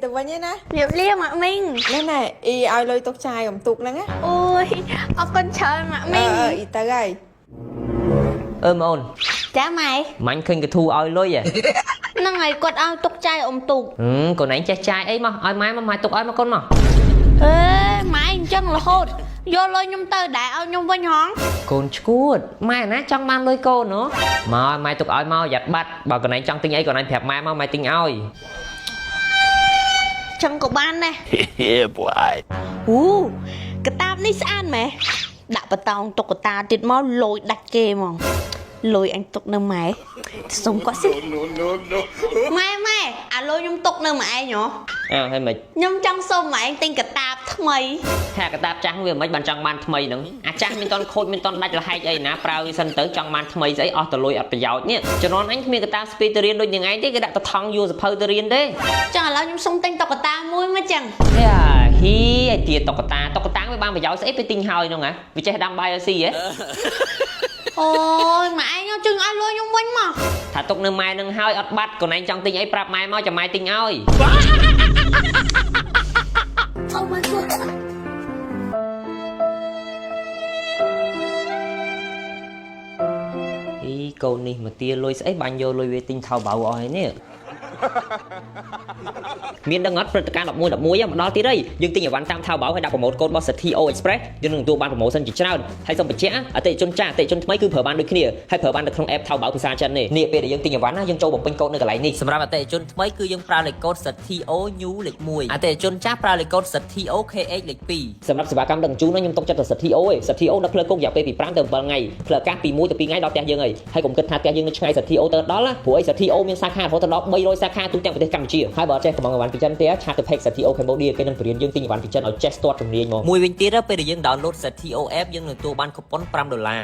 ទៅវិញឯណា រៀបលាម៉ាក់មីង ណែណែអ៊ីឲ្យលុយទុកចាយកំទុកហ្នឹងណា អូយអរគុណច្រើនម៉ាក់មីង អឺអ៊ីទៅហើយ អឺម៉ូន ចាម៉ែ មាញ់ឃើញកធូឲ្យលុយហ៎ ហ្នឹងហើយគាត់ឲ្យទុកចាយអ៊ំទូក ហឹមកូនឯងចេះចាយអីមកឲ្យម៉ែមកម៉ែទុកឲ្យមកកូនមក អេម៉ែអញ្ចឹងរហូតយកលុយខ្ញុំទៅដែរឲ្យខ្ញុំវិញហង កូនឈួតម៉ែណាចង់បានលុយកូនហ៎មកឲ្យម៉ែទុកឲ្យមកយ៉ាត់បាត់បើកូនឯងចង់ទិញអីកូនឯងប្រាប់ម៉ែមកម៉ែទិញឲ្យ ចឹងក៏បានដែរ Yeah, boy. អូកតាបនេះស្អាតម៉ែដាក់បតោងតុក្កតាទៀតមកលយដាច់គេហ្មងលយអញទុកនៅម៉ែសុំគាត់សិ No, no, no. ម៉ែម៉ែអាលុយខ្ញុំទុកនៅម៉ែឯងហ៎ អើហើយមិន ខ្ញុំចង់សុំម៉ែឯងទិញកតាបថ្មី ថាកតាបចាស់វាមិនបានចង់បានថ្មីហ្នឹងអាចាស់មានតន់ខូចមានតន់ដាច់លហែកអីណាប្រើវាសិនទៅចង់បានថ្មីស្អីអស់ទៅលុយអត់ប្រយោជន៍នេះជំនាន់អញគ្មានកតាបស្ពីទៅរៀនដូចនឹងឯងទេគេដាក់ទៅថង់យួរសភៅទៅរៀនទេ ចឹងឥឡូវខ្ញុំសុំទិញតុក្កតាមួយមកចឹង យ៉ាហ៊ីឲ្យទៀតតុក្កតាតុក្កតាវាបានប្រយោជន៍ស្អីពេលទិញហើយហ្នឹងហ៎វាចេះដាំបាយឲ្យស៊ីហ៎ អូយម៉ែឯងជួយឲ្យលុយខ្ញុំវិញមក ថាទុកនៅម៉ែនឹងហើយអត់បាត់កូនឯងចង់ទិញអីប្រាប់ម៉ែមកចាំម៉ែទិញឲ្យ អូ my god អីកូននេះមកទាលុយស្អីបាញ់យកលុយវាទិញថៅបៅអស់ហើយនេះមានដឹងអត់ព្រឹត្តិការណ៍11 11មកដល់ទៀតហើយយើងទិញអីវ៉ាន់តាមថៅបៅហើយដាក់ promote code របស់ ZTO Express យើងនឹងទទួលបាន promotion ជាច្រើនហើយសូមបញ្ជាក់អតិថិជនចាស់អតិថិជនថ្មីគឺប្រើបានដូចគ្នាហើយប្រើបាននៅក្នុង app ថៅបៅភាសាចិននេះនេះពេលដែលយើងទិញអីវ៉ាន់ណាយើងចូលបំពេញកូដនៅកន្លែងនេះសម្រាប់អតិថិជនថ្មីគឺយើងប្រើលេខកូដ ZTO New លេខ1អតិថិជនចាស់ប្រើលេខកូដ ZTO KH លេខ2សម្រាប់សេវាកម្មដឹកជញ្ជូនខ្ញុំទុកចិត្តតែ ZTO ឯង ZTO ដឹកផ្លូវគោករយៈពេលពី5ទៅ7ថ្ងៃផ្លូវអាកាសពី1ទៅ2ថ្ងៃដល់ផ្ទះយើងហើយហើយកុំគិតថាផ្ទះយើងនៅឆ្ងាយ ZTO ទៅដល់ណាព្រោះអី ZTO មានសាខារហូតដល់300សាខាទូទាំងប្រទេសកម្ពុជាហើយបើអត់ចេះកំងអីវ៉ាន់ពីចិនទេឆាតទៅ page ZTO Cambodia គេនឹងបរៀនយើងទិញអីវ៉ាន់ពីចិនឲ្យចេះស្ទាត់ជំនាញហ្មងមួយវិញទៀតពេលដែលយើង download ZTO app យើងនឹងទទួលបាន coupon 5ដុល្លារ